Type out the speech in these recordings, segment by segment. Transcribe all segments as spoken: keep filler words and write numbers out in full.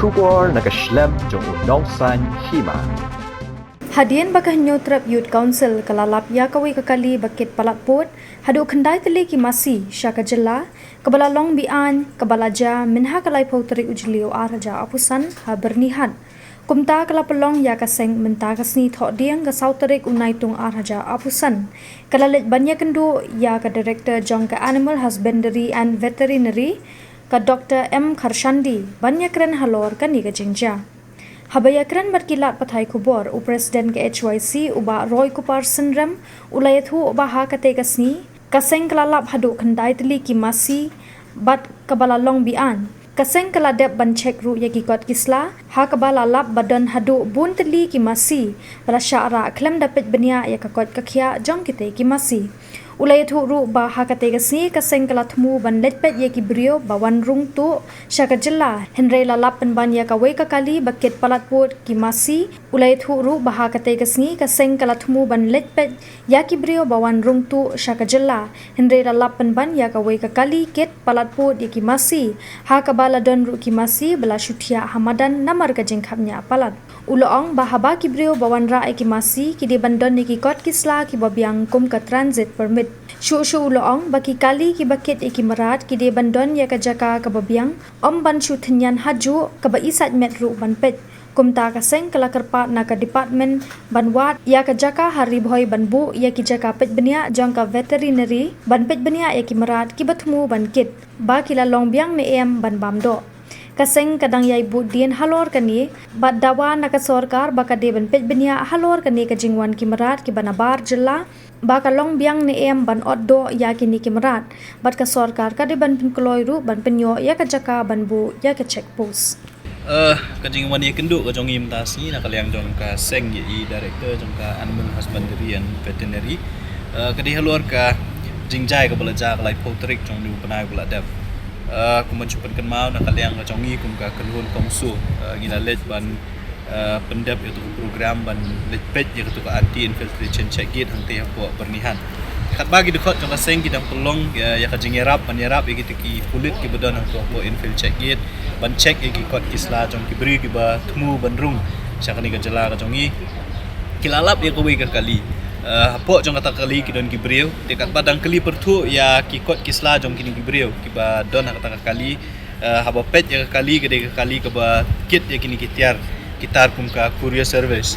Khubor na ka shlem jong u Nongsaiñ Hima. Hadien ba ka Hynñiewtrep Youth Council ka la lap ïa kawei ka kali ba kit palat pud haduh khyndai tylli ki masi sha ka jylla, kaba la long beaiñ, kaba la jia mynha ka laiphew tarik u Jylliew ar hajar arphew san ha Byrnihat. Kumta ka la pynlong ïa ka seng mynta ka sngi Thohdieng ka saw tarik u Naitung ar hajar arphew san. Ka la leit ban ïakynduh ïa ka Director jong ka Animal Husbandry and Veterinary, ka Doctor M Kharshandi, ban ïakren halor kane ka jingjia. Haba ïakren bad ki lad pathai khubor, u President ka H Y C, u Bah Roykupar Synrem, u la ïathuh ba ha katei ka sngi ka seng ka la lap haduh khyndai tylli ki masi bad kaba la long beaiñ. Ka seng ka la dep ban check ruh ïa ki kot ki sla, ha kaba la lap ba don haduh bun tylli ki masi ba la shah rah khlem da peit bniah ïa ka koit ka khiah jong kitei ki masi. U la ïathuh ruh ba ha katei ka sngi ka seng ka la thmu ban leit peit ïa ki briew ba wan rung tuh sha ka jylla, hynrei la lap pynban ïa kawei ka kali ba kit palat pud ki masi. U la ïathuh ruh ba ha katei ka sngi ka seng ka la thmu ban leit peit ïa ki briew ba wan rung tuh sha ka jylla, hynrei la lap pynban ïa kawei ka kali kit palat pud ïa ki masi, ha kaba la don ruh ki masi ba la shu thiah ha madan namar ka jingkhapngiah palat. U la ong ba haba ki briew ba wanrah ïa ki masi ki dei ban don ïa ki kot ki sla kiba biang kum ka transit permit. Shuh shuh u la ong ba ki kali kiba kit ïa ki mrad ki dei ban don ïa ka jaka kaba biang, ym ban shu tynñian hajuh kaba i sait met ruh ban peit. Kumta ka seng ka la kyrpad na ka department ban wad ïa ka jaka ha Ri Bhoi ban buh ïa ki jaka peit bniah jong ka veterinary ban peit bniah ïa ki mrad kiba thmu ban kit, ba ki la long biang ne em ban bam doh. Ka seng ka dang ïai bud dien halor kane bad dawa na ka sorkar ba ka dei ban peit bniah halor kane ka jingwan ki mrad kiba nabar jylla, ba ka long biang ne em ban ot doh ïa kine ki mrad, bad ka sorkar ka dei ban pynkloi ruh ban pynïoh ïa ka jaka ban buh ïa ka check post. Eh, ka jingwan ïakynduh ka jong ngi mynta sngi na ka liang jong ka seng ïa i director jong ka Animal Husbandry and Veterinary, eh, ka dei halor ka jingjia kaba la jia ka laiphew tarik jong une u bnai ba la dep. Eh, kumba shu pynkynmaw na ka liang ka jong ngi kum ka kynhun CoMSO, eh, ngi la leit ban, eh, pyndep ïa tu ka program ban leit peit ïa katu ka anti infiltration check gate hangtei hapoh Byrnihat. Katba ki dkhot jong ka seng ki dang pynlong ïa, ïa ka jingïarap ban ïarap ïa kita ki pulit kiba don hangtu hapoh infield check gate ban check ïa ki kot ki sla jong ki briew kiba thmu ban rung sha kane ka jylla ka jong ngi. Ki la lap ïa kawei ka kali. Eh, hapoh jong kata ka kali ki don ki briew. Te katba dang kylli pyrthuh ïa ki kot ki sla jong kine ki briew kiba don ha kata ka kali. Eh, haba peit ïa ka kali ka dei ka kali kaba kit ïa kine ki tiar, ki tar kum ka courier service.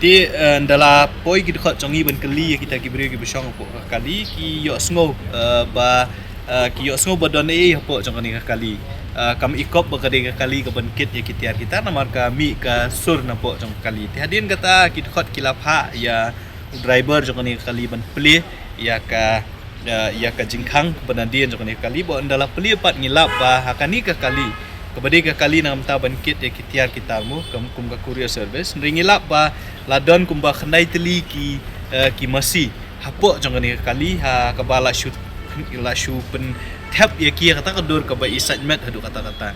Te, eh, ynda la poi ki dkhot jong ngi ban kylli ïa kita ki briew kiba shong hapoh ka kali ki ïohsngew, eh, ba, eh, ki ïohsngew ba don ei hapoh jong kane ka kali. Eh, kam ikop ba ka dei ka kali kaban kit ïa ki tiar ki tar namar ka mih ka sur napoh jong ka kali. Te hadien kata ki dkhot ki la phah ïa u driver jong kane ka kali ban plie ïa ka, eh, ïa ka jingkhang kaba nadien jong kane ka kali, bad ynda la plie pat ngi lap ba ha kane ka kali kaba dei ka kali na ka bynta ban kit ïa ki tiar ki tar mo, kum, kum ka courier service, hynrei ngi lap ba la don kumba khyndai tylli ki, eh, ki masi hapoh jong kane ka kali, ha kaba la shu, la shu pynthep ïa ki ha kata ka dur kaba i sait met haduh katta katta.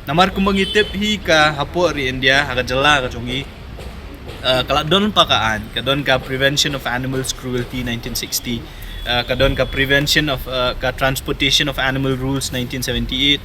Namar kumba ngi tip hi ka hapoh ri India ha ka jylla ka jong ngi, eh, ka la don pat ka aiñ, ka don ka Prevention of Animals Cruelty nineteen sixty, eh, ka don ka Prevention of, eh, ka Transportation of Animal Rules nineteen seventy-eight,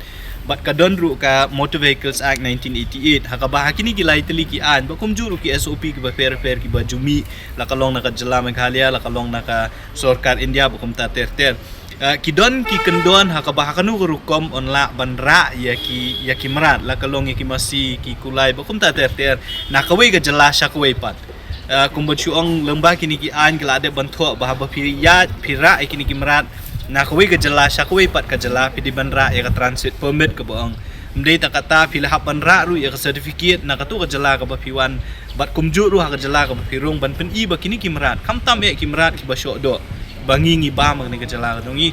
bad ka don ruh ka Motor Vehicles Act nineteen eighty-eight. Ha kaba ha kine ki lai tylli ki aiñ bad kumjuh ruh ki S O P kiba pher pher kiba ju mih, la ka long na ka jylla Meghalaya, la ka long na ka sorkar India bad kumta ter ter. Eh, ki don ki kyndon ha kaba ha kano ka rukom yn lah ban rah ïa ki, ïa ki mrad, la ka long ïa ki masi, ki kulai bad kumta ter ter, na kawei ka jylla sha kawei pat. Eh, kumba shu ong lyngba kine ki aiñ ki la dep ban thoh ba haba phi ïaid phi rah ïa kine ki mrad na kawei ka jylla sha kawei pat ka jylla, phi dei ban rah ïa ka transit permit kaba ong. Ym dei tang kata, phi lah hap ban rah ruh ïa ka certificate na katu ka jylla kaba phi wan bad kumjuh ruh ha ka jylla kaba phi rung ban pyni ba kine ki mrad, khamtam eh ki mrad kiba shoh doh ba ngi ngi bam ha kane ka jylla ka jong ngi,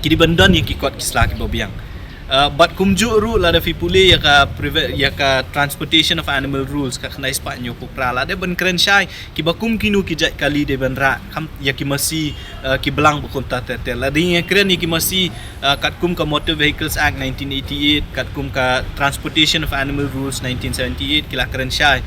ki dei ban don ïa ki kot ki sla kiba biang. Ah, bad kumjuh ruh lada phi pule ïa ka preve-, ïa ka Transportation of Animal Rules ka khyndai spah hynñiewphew phra, la dep ban kren shai kiba kum kino ki jait kali dei ban rah, kham ïa ki masi, ah, ki blang bad kumta ter ter. Lada ngi kren ïa ki masi, ah, katkum ka Motor Vehicles Act nineteen eighty-eight, katkum ka Transportation of Animal Rules nineteen seventy-eight, ki la kren shai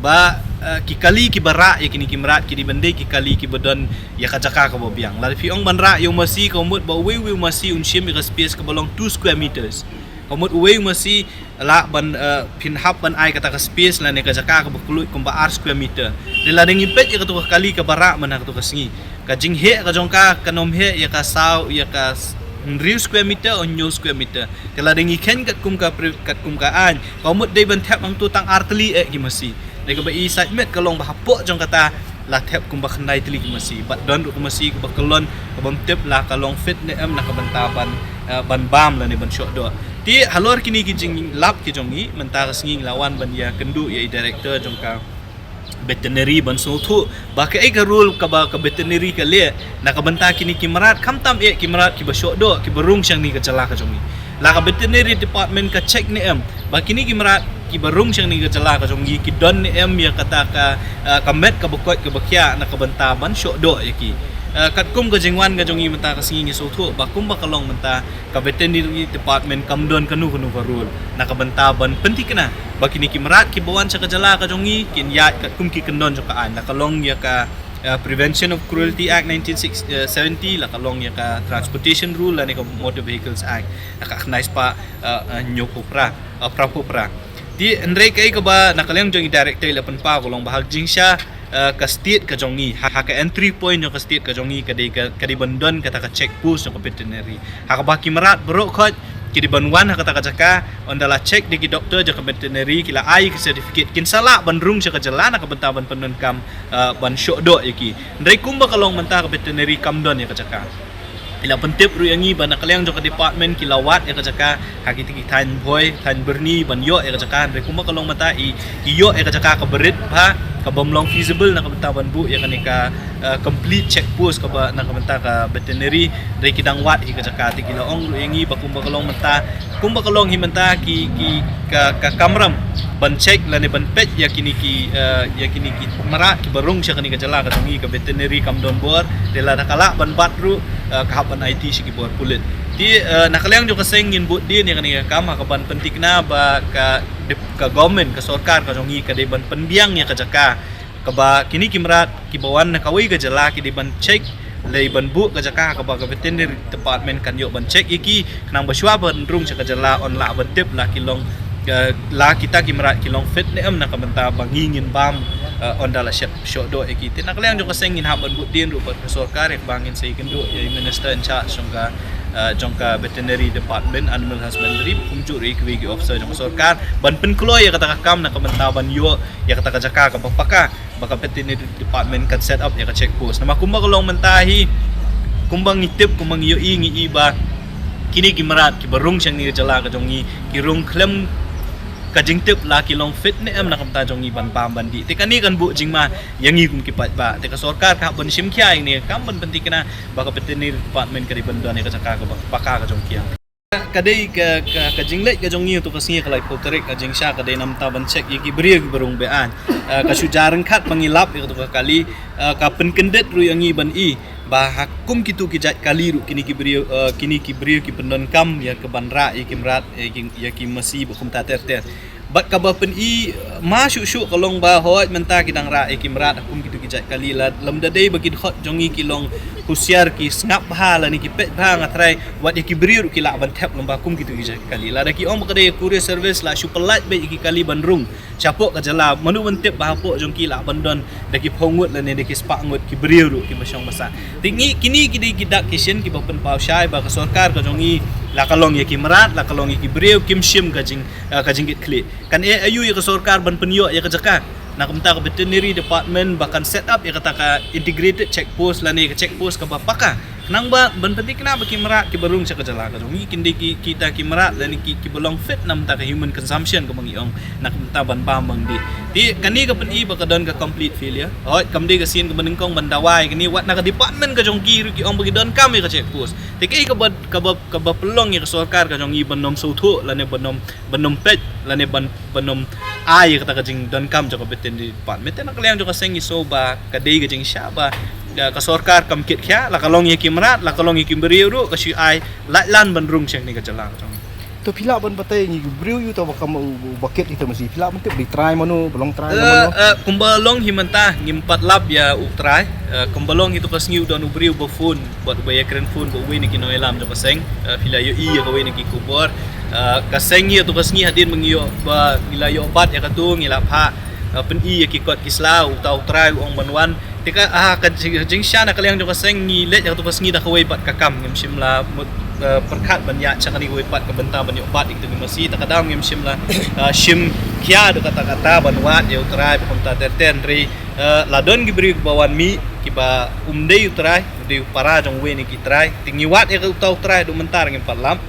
ba, ah, ki kali kiba rah ïa kine ki mrad ki dei ban dei ki kali kiba don ïa ka jaka kaba biang. Lada phi ong ban rah ïa u masi, ka mut ba uwei uwei u masi un shim ïa ka space kaba long two square meters. Ka mut uwei u masi lah ban, eh, phin hap ban ai kata ka space lane ka jaka kaba kylluid kumba ar square meter. Te lada ngi peit ïa kato ka kali kaba rah mynta kato ka sngi, ka jingheh ka jong ka kan ym heh ïa ka saw, ïa ka s-, hynriew square meter o hynñiew square meter. Te lada ngi kheiñ katkum ka pri-, katkum ka aiñ, ka mut dei ban thep hangto tang ar tylli eh ki masi. Dei kaba i sait met ka long ba hapoh jong kata la thep kumba khyndai tylli ki masi. Bad don ruh ki masi kaba kyllon, kaba ym tip la ka long fit ne em na ka bynta ban, eh, ban bam lane ban shoh doh. Te halor kine ki jinglap ki jong ngi, mynta ka sngi ngi la wan ban ïakynduh ïa i director jong ka veterinary ban sngewthuh ba kaei ka rule kaba ka veterinary ka leh na ka bynta kine ki mrad, khamtam eh ki mrad kiba shoh doh, kiba rung shane ka jylla ka jong ngi. La ka veterinary department ka check ne em ba kine ki mrad kiba rung shane ka jylla ka jong ngi ki don ne em ïa kata ka, ah, ka met kaba koit kaba khiah na ka bynta ban shoh doh ïa ki. Ah, katkum ka jingwan ka jong ngi mynta ka sngi ngi sngewthuh ba kumba ka long mynta ka veterinary department kam don kano kano ka rule na ka bynta ban pynthikna ba kine ki mrad kiba wan sha ka jylla ka jong ngi kin ïaid katkum ki kyndon jong ka aiñ. La ka long ïa ka, uh, Prevention of Cruelty Act nineteen seventy, la ka long ïa ka Transportation Rule lane ka Motor Vehicles Act, la ka khyndai spah, uh, uh, hynñiewphew phra, uh, phraphew phra. Te hynrei kaei kaba na ka liang jong i director i la pynpaw ka long ba ha ka jingshisha, uh, ka state ka jong ngi, ha, ha ka entry point jong ka state ka jong ngi ka dei ka, ka dei ban don kata ka check post jong ka veterinary. Ha kaba ki mrad baroh khoit ki dei ban wan ha kata ka jaka, ynda la check da ki doctor jong ka veterinary, ki la ai ka certificate, kin sa lah ban rung sha ka jylla na ka bynta ban pyndonkam, uh, ban shoh doh ïa ki. Hynrei kumba ka long mynta ka veterinary kam don ïa ka jaka. I la pyntip ruh ïa ngi ba na ka liang jong ka department ki la wad ïa ka jaka ha kita ki thaiñ Bhoi, thaiñ Byrni ban ïoh ïa ka jaka, hynrei kumba ka long mynta i, i ïoh ïa ka jaka kaba rit bha, kaba ym long feasible na ka bynta ban buh ïa kane ka, uh, complete check post kaba na ka bynta ka veterinary, hynrei ki dang wad hi ka jaka. Te ki la ong ruh ïa ngi ba kumba ka long mynta, kumba ka long hi mynta ki, ki ka, ka kamram ban check lane ban peit ïa kine ki, uh, ïa kine ki mrad kiba rung sha kane ka jylla ka jong ngi, ka veterinary kam don bor. Te lada ka lah ban bat ruh, uh, ka hap ban aiti sha ki bor pulit. Te, uh, na ka liang jong ka seng ngin bud dien ïa kane ka kam ha kaban pynthikna ba ka, ka government, ka sorkar ka jong ngi ka dei ban pynbiang ïa ka jaka kaba kine ki mrad kiba wan na kawei ka jylla ki dei ban check, lei ban buh ka jaka kaba ka veterinary department kan ïoh ban check ïa ki, khnang ba shuwa ban rung sha ka jylla yn lah ban tip la ki long, eh, la kita ki mrad ki long fit ne em na ka bynta ba ngi ngin bam, eh, ynda la shet shoh doh ïa ki. Te na ka liang jong ka seng ngin hap ban bud dien ruh bad ka sorkar ïa kaba ngin sa ïakynduh ïa i minister in charge jong ka, eh, jong ka veterinary department, animal husbandry, kumjuh ruh ïa kiwei ki officer jong ka sorkar ban pynkloi ïa kata ka kam na ka bynta ban ïoh ïa kata ka jaka kaba paka ba ka veterinary department kan set up ïa ka check post. Namar kumba ka long mynta hi, kumba ngi tip, kumba ngi ïohi, ngi i ba kine ki mrad kiba rung sha kane ka jylla ka jong ngi ki rung khlem ka jingtip la ki long fit ne em na ka bynta jong ngi ban bam ban dih. Te kane kan buh jingma ïa ngi kum ki paidbah. Te ka sorkar ka hap ban shim khia ïa kane ka kam ban pynthikna ba ka veterinary department ka dei ban don ïa ka jaka kaba paka ka jong ki. Ka dei ka, ka, ka jingleit ka jong ngi ha tu ka sngi ka laiphew tarik, ka jingshisha ka dei namar ban check ïa ki briew kiba rung be-aiñ. Eh, ka shu jia ryngkat ba ngi lap ïa katu ka kali, eh, ka pynkyndit ruh ïa ngi ban i ba ha kum kitu ki jait kali ruh kine ki briew, eh, kine ki briew ki pyndonkam ïa ka ban rah ïa ki mrad, ïa ki, ïa ki masi bad kumta ter ter. Bad kaba pyni, eh, ma shuh shuh ka long ba hooid mynta ki dang rah ïa ki mrad ha kum kitu ki jait kali. Lada lymda dei ba ki dkhot jong ngi ki long husiar, ki sngap bha lane ki peit bha, nga tharai wat ïa ki briew ruh ki lah ban thep lem ba kum kitu ki jait kali. Lada ki ong ba ka dei courier service, la shu pyllait beit ïa ki kali ban rung shapoh ka jylla, mano ban tip ba hapoh jong ki lah ban don da ki phew ngut lane da ki spah ngut ki briew ruh kiba shong ba sah. Te ngi, kine ki dei ki dak ki shin kiba pynpaw shai ba ka sorkar ka jong ngi, la ka long ïa ki mrad, la ka long ïa ki briew, kim shim ka jing, eh, ka jingkitkhlieh. Kan eh aïu ïa ka sorkar ban pynïoh ïa ka jaka na ka bynta ka veterinary department ba kan set up ïa kata ka integrated check post lane ka check post kaba paka, khnang ba ban pynthikna ba ki mrad kiba rung sha ka jylla ka jong ngi kin dei ki, kita ki mrad lane ki, kiba long fit na ka bynta ka human consumption kaba ngi ong, na ka bynta ban bam ban dih. Te kane ka pyni ba ka don ka complete failure. Hooid, kam dei ka sien kaba nyngkong ban dawa ïa kane, wat na ka department ka jong ki ruh ki ong ba ki donkam ïa ka check post. Te kaei kaba, kaba, kaba pynlong ïa ka sorkar ka jong ngi ban ym sngewthuh lane ban ym, ban ym peit lane ban, ban ym ai ïa kata ka jingdonkam jong ka veterinary department. Te na ka liang jong ka seng ngi sngew ba ka dei ka jingshisha ba, ïa, ka sorkar kam kit khia, la ka long ïa ki mrad, la ka long ïa ki briew ruh, ka shu ai lait lan ban rung sha kane ka jylla ka jong ngi. To phi lah ban batai ïa ngi ki briew ïa uta ba kam, u, u ba kit ïa uta masi, phi lah ban tip, dei trai mano, ba long trai, eh, mano? Eh, kumba long hi mynta ngim pat lap ïa u trai. Eh, kumba long hi tu ka sngi u don u briew ba phone bad uba ïakren phone bad uwei na ki nongïalam jong ka seng. Eh, phi la ïohi ïa kawei na ki khubor. Uh, ka seng ngi ïa tu ka sngi hadien ba ngi ïoh ba ngi la ïoh bat ïa katu ngi la phah uh, pyni ïa ki kot ki sla uta u trai u ong ban wan. Te ka ah ka jing- jingshisha na ka liang jong ka seng ngi leit ïa katu ka sngi da kawei pat ka kam, ngim shym la mut uh, pyrkhat ban ïaid sha kane kawei pat ka bynta ban ïoh bat ïa katu ki masi. Ta ka daw ngim shym la uh, shim khia da kata kata ban wad ïa u trai ba kumta ter ter. Hynrei uh, la don ki briew kiba wan mih kiba um dei u trai, u dei u para jong uwei na ki trai. Te ngi wad ïa uta u trai haduh mynta ngim pat lap.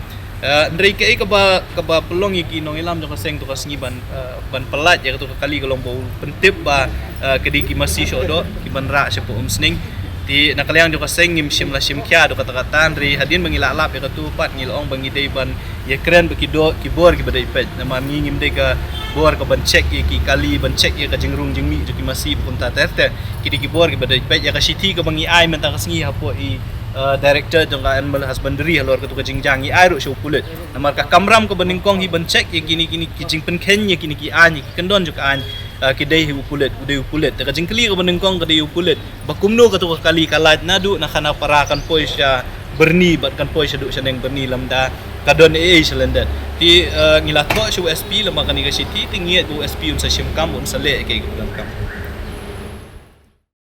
Uh, hynrei kaei kaba kaba pynlong ïa ki nongïalam jong ka seng tu ka sngi ban uh, ban pyllait ïa katu ka kali ka long ba u pyntip ba uh, ka dei ki masi shoh doh ki ban rah shapoh Umsning. Te na ka liang jong ka seng ngim shym la shim khia da kata kata, hynrei hadien ba ngi la lap ïa katu pat ngi la ong ba ngi dei ban ïa kren ba ki doh ki bor kiba dei peit. Namar ngi ngim dei ka bor ka ban check ïa ki kali, ban check ïa ka jingrung jingmih jong ki masi ba kumta ter ter. Ki dei ki bor kiba dei peit. Ïa ka shithi kaba ngi ai mynta ka sngi hapoh i uh, director jong ka animal husbandry halor katu ka jingjia ngi ai ruh sha u pulit. Namar ka kamram kaba nyngkong hi ban check ïa kine kine ki jingpynkheiñ ïa kine ki aiñ, ïa ki kyndon jong ka aiñ uh, ki dei hi u pulit, u dei u pulit. Te ka jingkylli kaba nyngkong ka dei u pulit ba kumno katu ka kali ka lait naduh na khana para kan poi sha Byrni bad kan poi shaduh shaneng Byrni lymda ka don ei ei sha lyndet. Te uh, ngi la thoh sha u S P lama kane ka shithi, te ngi ngeit ba u S P un sa shim kam, un sa leh ïa kaei kaba donkam.